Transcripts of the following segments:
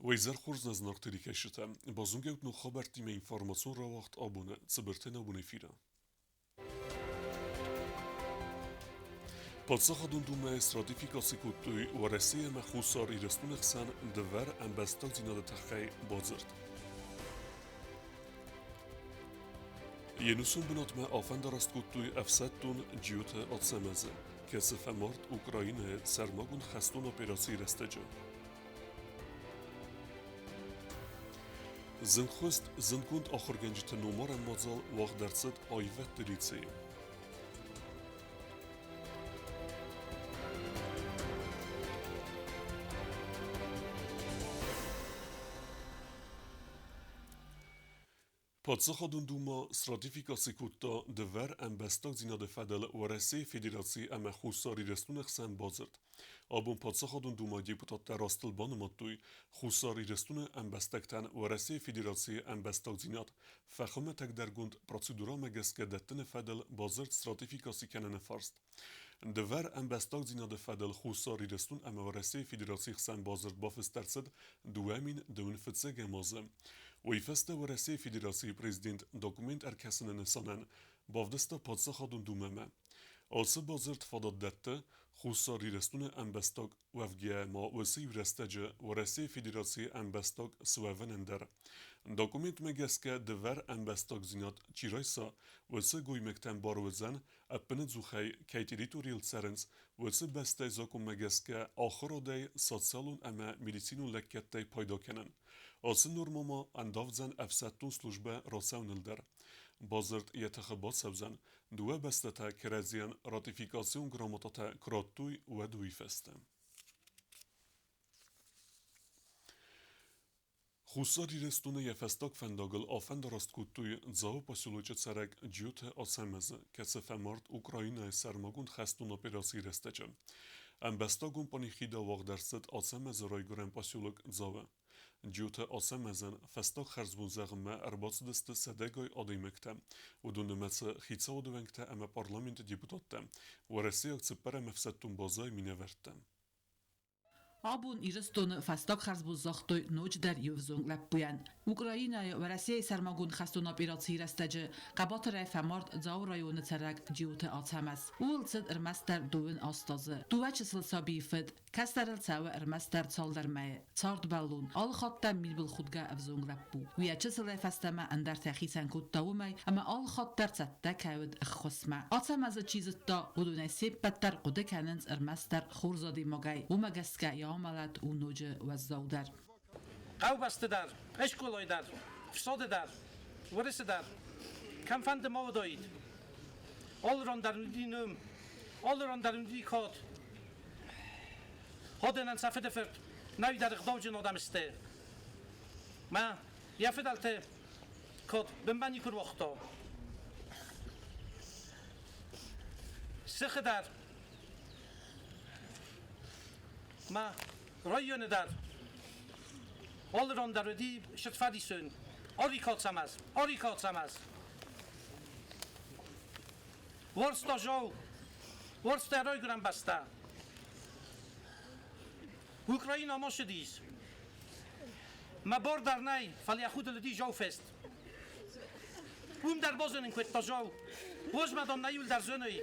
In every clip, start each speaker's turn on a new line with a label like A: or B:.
A: Уӕ хорз нӕ зынаргъ телекӕсджытӕ! Базонгӕут ног хабӕрттимӕ информацион рауагъд абоны Цыбырты нӕ эфиры. Паддзахадон Думӕйы сратификаци кодтой Уӕрӕсе ӕмӕ Хуссар Ирыстоны хсӕн дывӕр ӕмбӕстагдзинады тыххӕй бадзырд. Йе нусон бынатмӕ афӕндараст кодтой ӕфсӕддон Джиоты Ацӕмӕзы, кӕцы фӕмард Украинӕйы сӕрмагонд хӕстон операцийы рӕстӕджы. Зынгхуыст зындгонд ахуыргӕнджыты номарӕн мадзал уагъд ӕрцыд аивӕдты лицейы. Паддзахадон Дума сратификаци кодта дывӕр ӕмбӕстагдзинады фӕдыл Уӕрӕсейы Федераци ӕмӕ Хуссар Ирыстоны хсӕн бадзырд. Абон Паддзахадон Думайы депутаттӕ растыл банымадтой, Хуссар Ирыстоны ӕмбӕстӕгтӕн Уӕрӕсейы Федерацийы ӕмбӕстагдзинад фӕхуымӕтӕгдӕргонд процедурӕмӕ гӕсгӕ дӕттыны фӕдыл бадзырд сратификаци кӕныны фарст. Дывӕр ӕмбӕстагдзинады фӕдыл Хуссар Ирыстон ӕмӕ Уӕрӕсейы Федерацийы хсӕн бадзырд бафыст ӕрцыд 2025 азы. Уый фӕстӕ Уӕрӕсейы Федерацийы президент документ ӕркӕсыны нысанӕн бавдыста Паддзахадон Думӕмӕ. Ацы бадзырд фадат дӕтты Хуссар Ирыстоны ӕмбӕстаг уӕвгӕйӕ ма уыцы иу рӕстӕджы Уӕрӕсейы Федерацийы ӕмбӕстаг суӕвынӕн дӕр. Документмӕ гӕсгӕ дывӕр ӕмбӕстагдзинад чи райса, уыцы гоймӕгтӕн бар уыдзӕн ӕппынӕдзухӕй кӕй территорийыл цӕрынц, уыцы бӕстӕйы закъонмӕ гӕсгӕ ахуырадӕй, социалон ӕмӕ медицинон лӕггӕдтӕй пайда кӕнын. Ацы нормӕ ма ӕндавдзӕн ӕфсӕддон службӕ рацӕуыныл дӕр. Бадзырд йӕ тыхы бацӕудзӕн, дыууӕ бӕстӕтӕ кӕрӕдзийӕн ратификацион грамотатӕ куы радтой, уӕд уый фӕстӕ. Хуссар Ирыстоны йӕ фӕстаг фӕндагыл афӕндараст кодтой Дзауы поселочы цӕрӕг Джиоты Ацӕмӕзы, кӕцы фӕмард Украинӕйы сӕрмагонд хӕстон операцийы рӕстӕджы. Ӕмбӕстагон панихидӕ уагъд ӕрцыд Ацӕмӕзы райгуырӕн поселок Дзауы. Джиоты Ацӕмӕзӕн фӕстаг хӕрзбон зӕгъынмӕ ӕрбацыдысты сӕдӕгай адӕймӕгтӕ, уыдон нымӕцы хицауады уӕнгтӕ ӕмӕ парламенты депутаттӕ, уӕрӕсейаг цыппӕрӕм ӕфсӕддон базӕйы минӕвӕрттӕ.
B: Абон Ирыстоны фӕстаг хӕрзбон загътой ноджыдӕр иу ӕвзонг лӕппуйӕн. Украинӕйы Уӕрӕсейы сӕрмагонд хӕстон операцийы рӕстӕджы хъӕбатырӕй фӕмард Дзауы районы цӕрӕг Джиоты Ацӕмӕз. Ууыл цыд ӕрмӕстдӕр дыууын аст азы. Дыууӕ чысыл сабийы фыд, кӕстӕрыл цӕуы ӕрмӕстдӕр цалдӕр мӕйы. Цардбӕллон, алыхатт дӕр мидбылхудгӕ ӕвзонг лӕппу. Уый чысылӕй фӕстӕмӕ ӕндӕртӕ хицӕн кодта уымӕй, ӕмӕ алыхатт дӕр цӕттӕ кӕй уыд ӕххуысмӕ. Ацӕмӕзы чи зыдта, уыдонӕй се ппӕт дӕр хъуыды кӕнынц ӕрмӕстдӕр хорз адӕймагӕй, уымӕ гӕсгӕ йӕ амӕлӕт у ноджы уӕззаудӕр.
C: Хъӕубӕсты дӕр, скъолайы дӕр, фсады дӕр, Уырысы дӕр, кӕмфӕнды ма уыдаид, алы ран дӕр уыди ном, алы ран дӕр уыди кад. Ходынӕн сӕ фыдыфырт нӕй дӕр ӕгъдауджын адӕм сты. Мӕ йӕ фыдӕлты код бынмӕ никуы руагъта. Сыхы дӕр мӕ районы дӕр алы ран дӕр уыди сырдфӕдисон Орикоцамаз, Орикоцамаз. Уорста жол, уорста райгуырӕн бӕстӕ. Украина ма ссыдис. Мӕ бар дӕр нӕй, фӕлӕ йӕ худыл уыди жауфест. Уым дӕр базонын кодта жау. Уозмӕ дам нӕ иуыл дӕр зоной.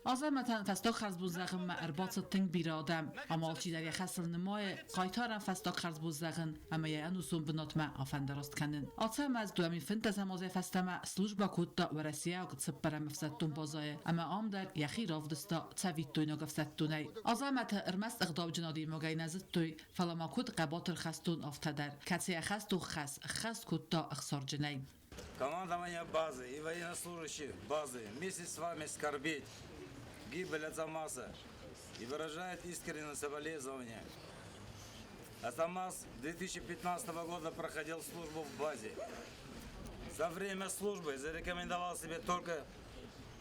B: Азӕмӕтӕн фӕстаг хӕрзбон зӕгъынмӕ ӕрбацыд тынг бирӕ адӕм. Ам алчидӕр йӕ хӕсыл нымайы, хъайтарӕн фӕстаг хӕрзбон зӕгъын ӕмӕ йӕ ӕнусон бынатмӕ афӕндараст кӕнын. Ацӕмӕз 2015 азӕй фӕстӕмӕ службӕ кодта уӕрӕсейаг цыппӕрӕм ӕфсӕддон базӕйы ӕмӕ ам дӕр йӕхи равдыста цӕвиттойнаг ӕфсӕддонӕй. Азӕмӕты ӕрмӕст ӕгъдауджын адӕймагӕй нӕ зыдтой, фӕлӕ ма куыд хъӕбатыр хӕстон, афтӕ дӕр, кӕцы йӕ хӕстон хӕс ӕххӕст кодта ӕхсарджынӕй.
D: Командование базы и военнослужащие базы вместе с вами скорбеть гибель Ацамаса и выражает искреннее соболезнование. Ацамас 2015 года проходил службу в базе. За время службы зарекомендовал себя только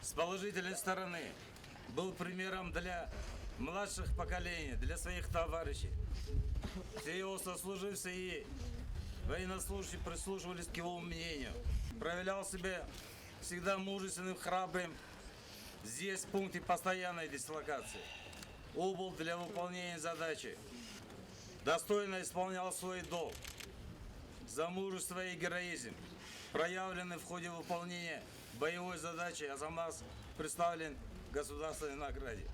D: с положительной стороны. Был примером для младших поколений, для своих товарищей. Все его сослуживцы и военнослужащие прислушивались к его мнению. Проявлял себя всегда мужественным, храбрым. Здесь в пункте постоянной дислокации. Убыл для выполнения задачи. Достойно исполнял свой долг. За мужество и героизм, проявленный в ходе выполнения боевой задачи, Ацамаз представлен государственной награде.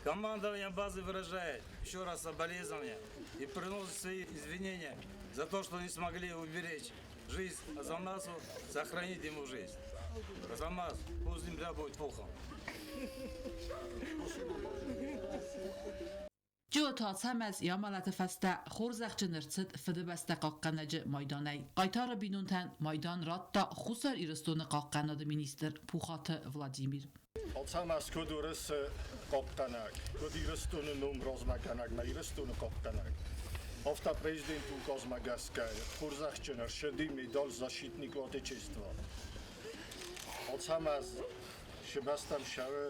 D: Командование базы выражает еще раз соболезнования и приносит свои извинения за то, что не смогли уберечь жизнь Ацамазу, сохранить ему жизнь. Ацамаз, пусть земля будет пухом.
B: Джиоты Ацӕмӕз йӕ амӕлӕты фӕстӕ хорзӕхджын ӕрцыд Фыдыбӕстӕ хъахъхъӕнӕджы майданӕй. Хъайтары бинонтӕн майдан радта Хуссар Ирыстоны хъахъхъӕнады министр Пухаты Владимир.
E: Ацӕмӕз куыд Уырысы хъахъхъӕнӕг, куыд Ирыстоны ном размӕгӕнӕг мӕ Ирыстоны хъахъхъӕнӕг, афтӕ президенты указмӕ гӕсгӕ хорзӕхджын ӕрцыди медаль «Защитник Отечества». Ацӕмӕз сыбӕстӕм сӕры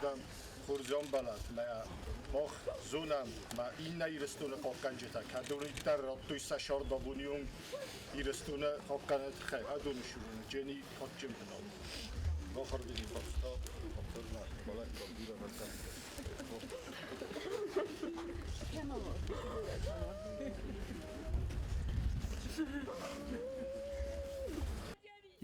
E: дам хорз ӕмбалад мӕ мах зонӕм, мӕ иннӕ Ирыстоны хъахъхъӕнджытӕ кӕддӕриддӕр радтой сӕ сӕрдабоны онг Ирыстоны хъахъхъӕныны тыххӕй адоны сурыны Джени кадджын бынат. Бахардини фарста ӕфсӕрмӕ балӕггад бирӕ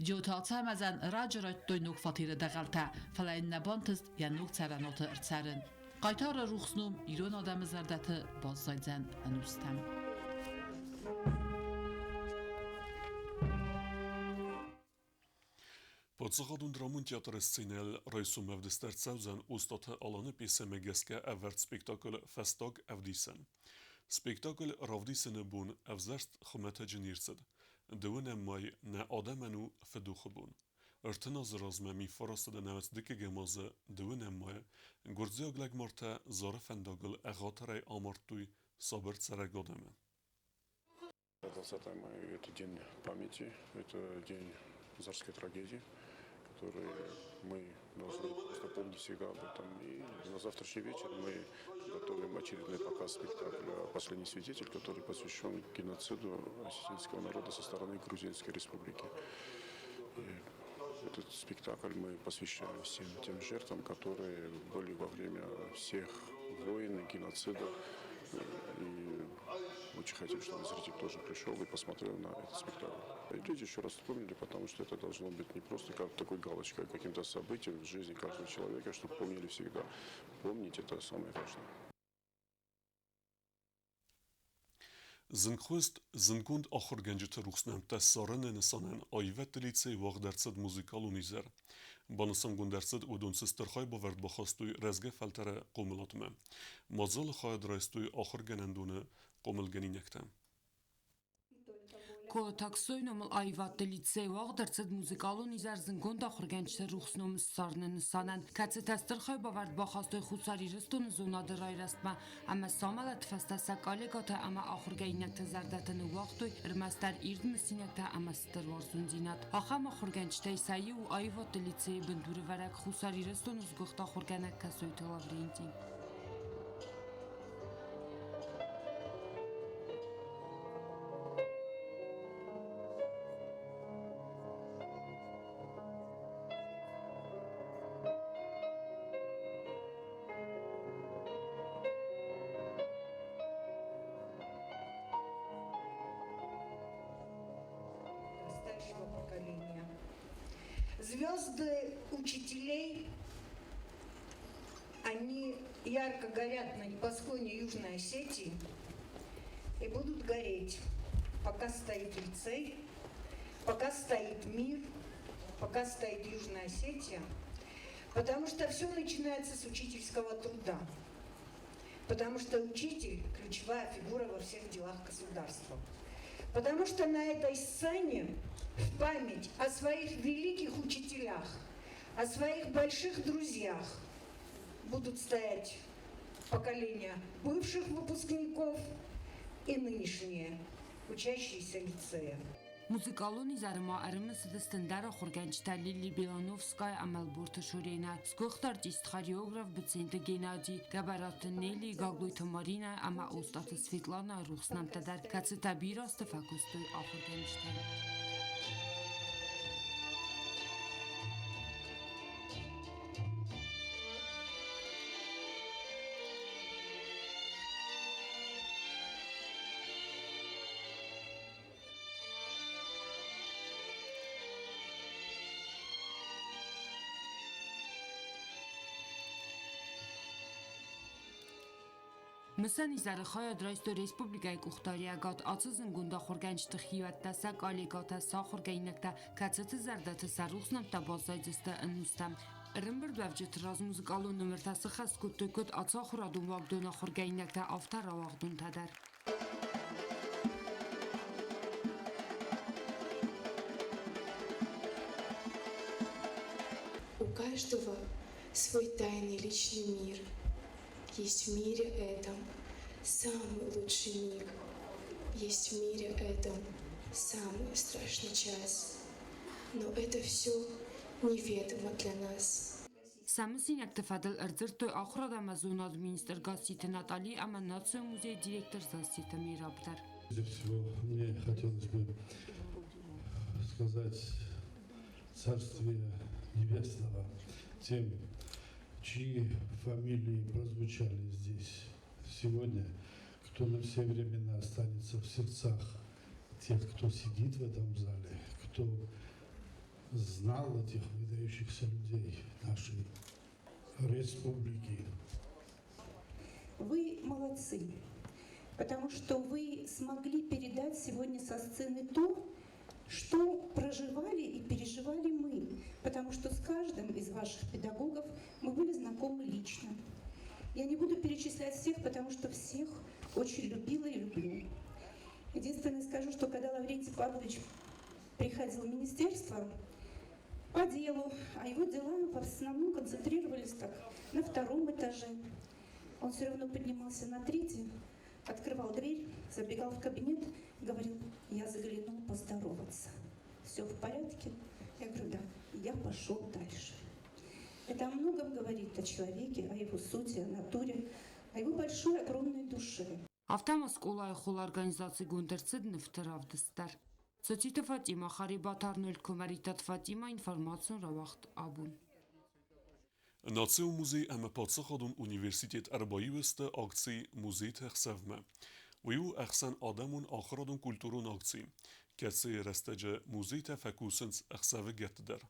B: Джиоты Ацӕмӕзӕн раджы радтой ног фатеры дӕгъӕлтӕ, фӕлӕ йын нӕ бантыст йӕ ног цӕрӕнуаты ӕрцӕрын. Хъайтары рухс ном ирон адӕмы зӕрдӕты баззайдзӕн ӕнустӕм.
A: Паддзахадон драмон театры сценӕйыл райсом ӕвдыст ӕрцӕудзӕн Остъаты Аланы пьесӕмӕ гӕсгӕ ӕвӕрд спектакль «Фӕстаг ӕвдисӕн». Спектакль равдисыны бон ӕвзӕрст хуымӕтӕджы не рцыд. Дыууынӕм май нӕ адӕмӕн у фыдохы бон. 30 азы размӕ миффарастады нӕуӕдз дыккӕгӕм азы дыууынӕм майы гуырдзиаг лӕгмартӕ Зары фӕндагыл ӕгъатырӕй амардтой сабыр цӕрӕг адӕмы.
F: 20 мая – это день памяти, это день Зарской трагедии, который мы должны просто помнить всегда об этом. И на завтрашний вечер мы готовим очередной показ спектакля «Последний свидетель», который посвящен геноциду осетинского народа со стороны Грузинской республики. И этот спектакль мы посвящаем всем тем жертвам, которые были во время всех войн и геноцида. И очень хотим, чтобы зритель тоже пришел и посмотрел на этот спектакль. И люди еще раз вспомнили, потому что это должно быть не просто как такой галочкой, а каким-то событием в жизни каждого человека, чтобы помнили всегда. Помнить – это самое важное.
A: Зынгхуыст зындгонд ахуыргӕнджыты рухс нӕмттӕ ссарыны нысанӕн аивӕдты лицейы уагъд ӕрцыд музыкалон изӕр. Банысангонд ӕрцыд, уыдон цы стыр хайбавӕрд бахастой рӕзгӕ фӕлтӕры хъомыладмӕ. Мадзалы хайад райстой ахуыргӕнӕндоны хъомылгӕнинӕгтӕ.
G: Колотаксойы номыл аивӕдты лицейы уагъд ӕрцыд музыкалон изӕр зындгонд ахуыргӕнджыты рухс ном ссарыны нысанӕн, кӕцытӕ стыр хайбавӕрд бахастой Хуссар Ирыстоны зонады райрӕзтмӕ ӕмӕ сӕ амӕлӕты фӕстӕ сӕ коллегӕтӕ ӕмӕ ахуыргӕнинӕгты зӕрдӕты ныууагътой ӕрмӕстдӕр ирд мысинӕгтӕ ӕмӕ стыр уарзондзинад. Ахӕм ахуыргӕнджытӕй сӕ иу у аивӕдты лицейы бындурӕвӕрӕг Хуссар Ирыстоны сгуыхт ахуыргӕнӕг Кӕсойты Лаврентий.
H: Старшего поколения. Звезды учителей, они ярко горят на небосклоне Южной Осетии и будут гореть, пока стоит лицей, пока стоит мир, пока стоит Южная Осетия, потому что все начинается с учительского труда. Потому что учитель – ключевая фигура во всех делах государства. Потому что на этой сцене в память о своих великих учителях, о своих больших друзьях будут стоять поколения бывших выпускников и нынешние учащиеся лицея.
G: Музыкалон изӕры ма ӕрымысыдысты ӕндӕр ахуыргӕнджытӕ Лили Белановская ӕмӕ Ӕлборты Шорена, сгуыхт артист, хореограф Быценты Геннадий, Гӕбӕраты Нелли, Гаглойты Маринӕ ӕмӕ Остъаты Светланӕ рухс нӕмттӕ дӕр, кӕцытӕ бирӕ азты фӕкуыстой ахуыргӕнджытӕй. Мысӕн изӕры хайад райстой республикӕйы къухдариӕгад ацы зындгонд ахуыргӕнджыты хиуӕттӕ, сӕ коллегӕтӕ, сӕ ахуыргӕнинӕгтӕ, кӕцыты зӕрдӕты сӕ рухс нӕмттӕ баззайдзысты ӕнустӕм. Ӕрӕмбырдуӕвджыты раз музыкалон номыртӕ сыххӕст кодтой куыд ацы ахуырадон уагдоны ахуыргӕнинӕгтӕ, афтӕ рауагъдонтӕ дӕр.
I: У каждого свой тайный личный мир. Есть в мире этом самый лучший миг. Есть в мире этом самый страшный час. Но это все неведомо для нас.
G: Сӕ мысинӕгты фӕдыл ӕрдзырдтой ахуырад ӕмӕ зонады министр Гасситы Натали ӕмӕ Национ музейы директор Зассеты Мераб дӕр.
J: Прежде всего, мне хотелось бы сказать Царствие Небесного тем, чьи фамилии прозвучали здесь сегодня, кто на все времена останется в сердцах тех, кто сидит в этом зале, кто знал этих выдающихся людей нашей республики.
H: Вы молодцы, потому что вы смогли передать сегодня со сцены то, что проживали и переживали мы, потому что с каждым из ваших педагогов мы были знакомы лично. Я не буду перечислять всех, потому что всех очень любила и люблю. Единственное скажу, что когда Лаврентий Павлович приходил в министерство по делу, а его дела в основном концентрировались так на втором этаже, он все равно поднимался на третий, открывал дверь, забегал в кабинет, говорил, я заглянул поздороваться. Все в порядке? Я говорю, да. Я пошел дальше. Это о многом говорит о человеке, о его сути, о натуре, о его большой, огромной душе.
G: Афтӕ ма скъолайы холы организацигонд ӕрцыд нывты равдыст дӕр. Цоциты Фатимӕ, Харебаты Арнольд, Куымӕридтаты Фатимӕ, информацион рауагъд абон.
A: Национ музей ӕмӕ паддзахадон университет ӕрбаиу сты акци «Музейты ӕхсӕвмӕ». Уый у ӕхсӕнадӕмон ахуырадон-культурон акци, кӕцыйы рӕстӕджы музейтӕ фӕкусынц ӕхсӕвыгӕтты дӕр.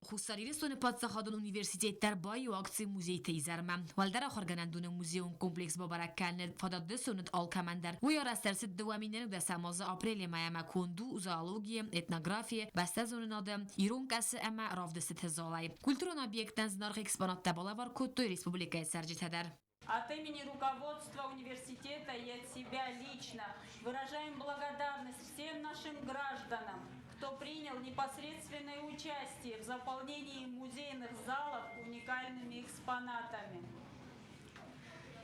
K: Хуссар Ирыстоны паддзахадон университет дӕр баиу акци музейты изӕрмӕ. Уӕлдӕр ахуыргӕнӕндоны музейон комплекс бабӕрӕг кӕныны фадат дысоныд алкӕмӕн дӕр. Уый арӕзт ӕрцыд 2010 азы апрелы мӕймӕ конд у зоологийы, этнографийы, бӕстӕзонынады, ирон кӕсы ӕмӕ равдыстыты залӕй. Культурон объекттӕн зынаргъ экспонаттӕ балӕвар кодтой республикӕйы цӕрджытӕ дӕр.
L: От имени руководства университета и от себя лично выражаем благодарность всем нашим гражданам, кто принял непосредственное участие в заполнении музейных залов уникальными экспонатами.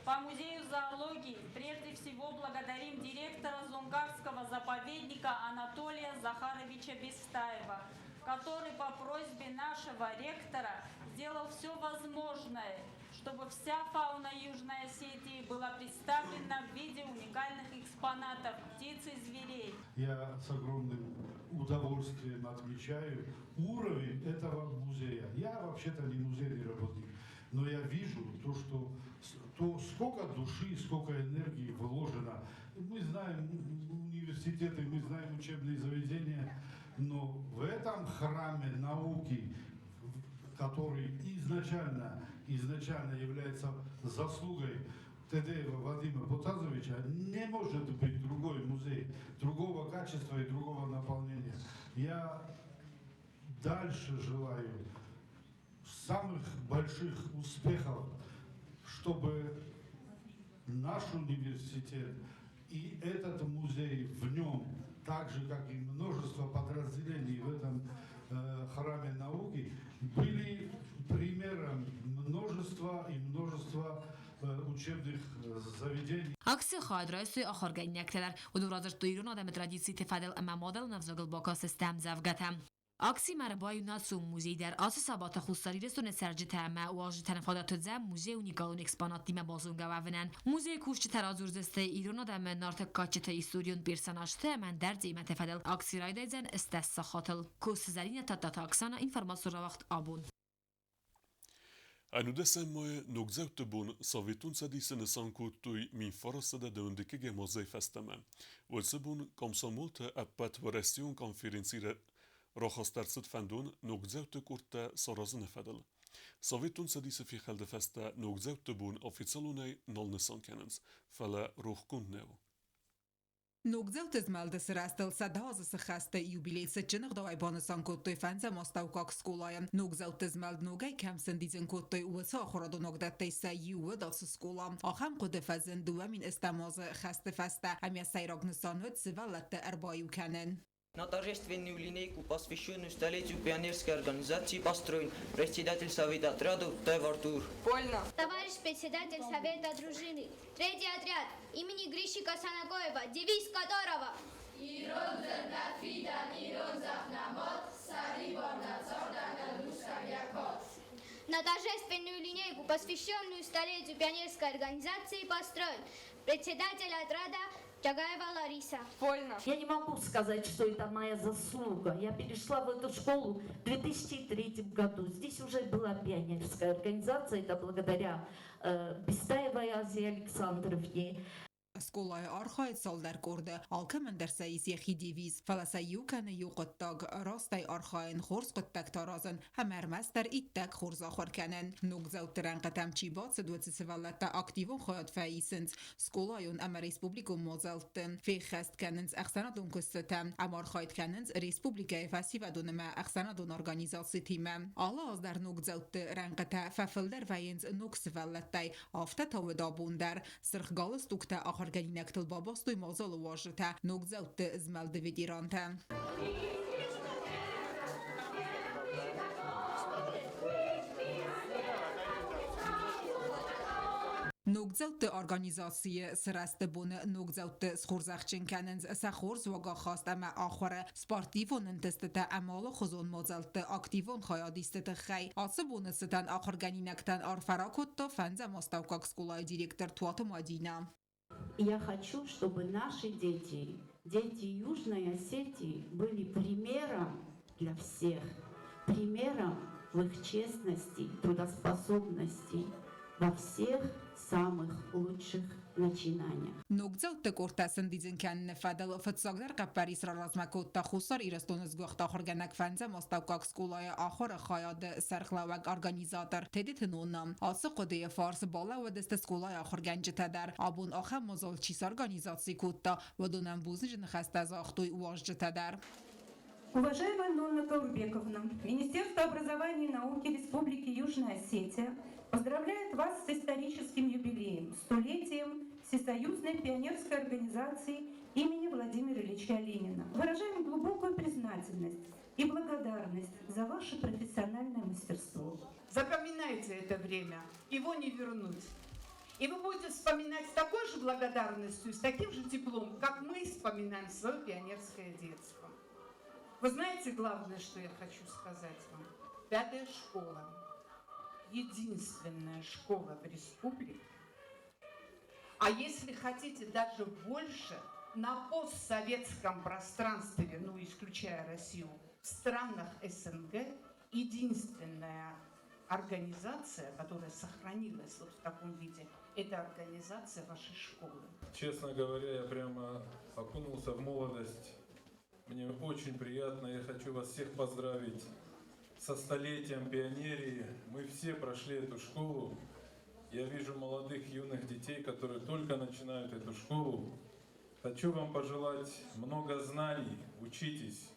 L: По музею зоологии прежде всего благодарим директора Зунгарского заповедника Анатолия Захаровича Бестаева, который по просьбе нашего ректора сделал все возможное, чтобы вся фауна Южной Осетии была представлена в виде уникальных экспонатов птиц и зверей.
J: Я с огромным удовольствием отмечаю уровень этого музея. Я вообще-то не музейный работник, но я вижу то, что то сколько души, сколько энергии вложено. Мы знаем университеты, мы знаем учебные заведения, но в этом храме науки, который изначально является заслугой Тедеева Вадима Ботазовича, не может быть другой музей, другого качества и другого наполнения. Я дальше желаю самых больших успехов, чтобы наш университет и этот музей в нем, так же, как и множество подразделений в этом храме науки, были примером множества и множества учебных заведений.
K: Акцийы хайад райстой ахуыргӕнинӕгтӕ дӕр. Уыдон радзырдтой ирон адӕмы традициты фӕдыл ӕмӕ мадӕлон ӕвзагыл бакастысты ӕмдзӕвгӕтӕ. Акцимӕ ӕрбаиу национ музей дӕр. Ацы сабаты Хуссар Ирыстоны цӕрджытӕ ӕмӕ уазджытӕн фадат уыдзӕн музейы уникалон экспонаттимӕ базонгӕ уӕвынӕн. Музейы кусджытӕ радзурдзысты ирон адӕмы нарты кадджыты историон персонажты ӕмӕ ӕндӕр темӕты фӕдыл. Акци райдайдзӕн 10 сахатыл. Косы Зӕринӕ, Тадтаты Оксана, информацион рауагъд абон.
A: Ӕнудӕсӕм мӕйы ногдзӕутты бон Советон Цӕдисы нысан кодтой 1991 азӕй фӕстӕмӕ. Уыцы бон комсомолты ӕппӕтуӕрӕсеон конференцийы рахаст ӕрцыд фӕндон ногдзӕутты къордтӕ саразыны фӕдыл. Советон Цӕдисы фехӕлды фӕстӕ ногдзӕутты бон официалонӕй нал нысан кӕнынц, фӕлӕ рохгонд нӕу.
M: Ногдзауты змӕлды сырӕзтыл 100 азы сыххӕсты юбилей цытджын ӕгъдауӕй банысан кодтой фӕндзӕм астӕуккаг скъолайы. Ногдзӕутты змӕлд ногӕй кӕм сӕндидзын кодтой, уыцы ахуырадон уагдӕттӕй сӕ иу уыд ацы скъола. Ахӕм хъуыды фӕзынд 2000 азы хӕсты фӕстӕ ӕмӕ сӕйраг нысан уыд сывӕллӕтты ӕрбаиу кӕнын.
N: На торжественную линейку, посвященную столетию пионерской организации, построен председатель совета отрядов Тев Артур.
O: Вольно. Товарищ председатель совета дружины, третий отряд имени Гриши Касанакоева, девиз которого:
P: Ирон фидӕн, ирон зӕхх
O: На торжественную линейку, посвященную столетию пионерской организации, построен председатель отряда Чагаева Лариса.
P: Вольно.
Q: Я не могу сказать, что это моя заслуга. Я перешла в эту школу в 2003 году. Здесь уже была пионерская организация. Это благодаря Бестаевой Азии Александровне.
M: Скъолайы архайы цалдӕр къорды, алкӕмӕн дӕр сӕ ис йӕхи девиз, фӕлӕ сӕ иу кӕны иу хъуыддаг: растӕй архайын, хорз хъуыддӕгтӕ аразын ӕмӕ ӕрмӕстдӕр иттӕг хорз ахуыр кӕнын. Ногдзӕутты рӕнхъытӕм чи бацыд, уыцы сывӕллӕттӕ активон хайад фӕисынц скъолайон ӕмӕ республикон мадзӕлтты, феххӕст кӕнынц ӕхсӕнадон куыстытӕ, ӕмархайд кӕнынц республикӕйы фӕсивӕдон ӕмӕ ӕхсӕнадон организацитимӕ. Алы аз дӕр ногдзӕутты рӕнхъытӕ фӕфылдӕр вӕййынц ног сывӕллӕттӕй, афтӕ та уыд абон дӕр. Сырх галстуктӕ ахуыргӕнинӕгтыл бабастой мадзалы уазджытӕ, ногдзӕутты змӕлды ветерантӕ. Ногдзӕутты организацийы сырӕзты боны ногдзӕутты схорзӕхджын кӕнынц сӕ хорз уагахаст ӕмӕ ахуыры, спортивон ӕнтыстытӕ ӕмӕ алыхуызон мадзӕлтты активон хайадисты тыххӕй. Ацы боны цытӕн ахуыргӕнинӕгтӕн арфӕ ракодта фӕндзӕм астӕуккаг скъолайы директор Туаты Мадинӕ.
R: Я хочу, чтобы наши дети, дети Южной Осетии, были примером для всех, примером в их честности, трудоспособности, во всех самых лучших начинаниях.
M: Ногдзӕутты къордтӕ сӕндидзын кӕныны фӕдыл фыццагдӕр хъӕппӕрис раразмӕ кодта Хуссар Ирыстоны сгуыхт ахуыргӕнӕг фӕндзӕм астӕуккаг скъолайы ахуыры хайады сӕргълӕууӕг организатор Тедеты Нонна. Ацы хъуыдыйы фарс балӕууыдысты скъолайы ахуыргӕнджытӕ дӕр. Абон ахӕм мадзал чи сорганизаци кодта, уыдонӕн бузныджы ныхӕстӕ загътой уазджытӕ дӕр.
S: Уважаемая Нонна Гаурбековна, Министерство образования и науки Республики Южная Осетия поздравляет вас с историческим юбилеем, столетием Всесоюзной пионерской организации имени Владимира Ильича Ленина. Выражаем глубокую признательность и благодарность за ваше профессиональное мастерство.
T: Запоминайте это время, его не вернуть. И вы будете вспоминать с такой же благодарностью, с таким же теплом, как мы вспоминаем свое пионерское детство. Вы знаете, главное, что я хочу сказать вам? Пятая школа – единственная школа в республике, а если хотите даже больше, на постсоветском пространстве, ну, исключая Россию, в странах СНГ единственная организация, которая сохранилась вот в таком виде, это организация вашей школы.
U: Честно говоря, я прямо окунулся в молодость. Мне очень приятно, я хочу вас всех поздравить со столетием пионерии. Мы все прошли эту школу. Я вижу молодых юных детей, которые только начинают эту школу. Хочу вам пожелать много знаний, учитесь,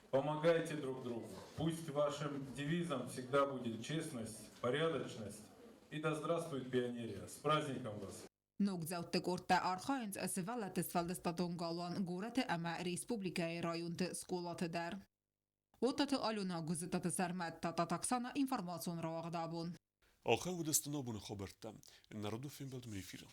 U: помогайте друг другу. Пусть вашим девизом всегда будет честность, порядочность. И да здравствует пионерия! С праздником вас!
M: Ногдзӕутты къордтӕ архайынц сывӕллӕтты сфӕлдыстадон галуан горӕты ӕмӕ республикӕйы районты скъолаты дӕр. Оттаты Алена, Гуызытаты Сӕрмӕт, Татат Оксана, информацион рауагъд абон.
A: Ахӕм уыдысты абоны хабӕрттӕ. Народу фембӕлдмӕ эфиры.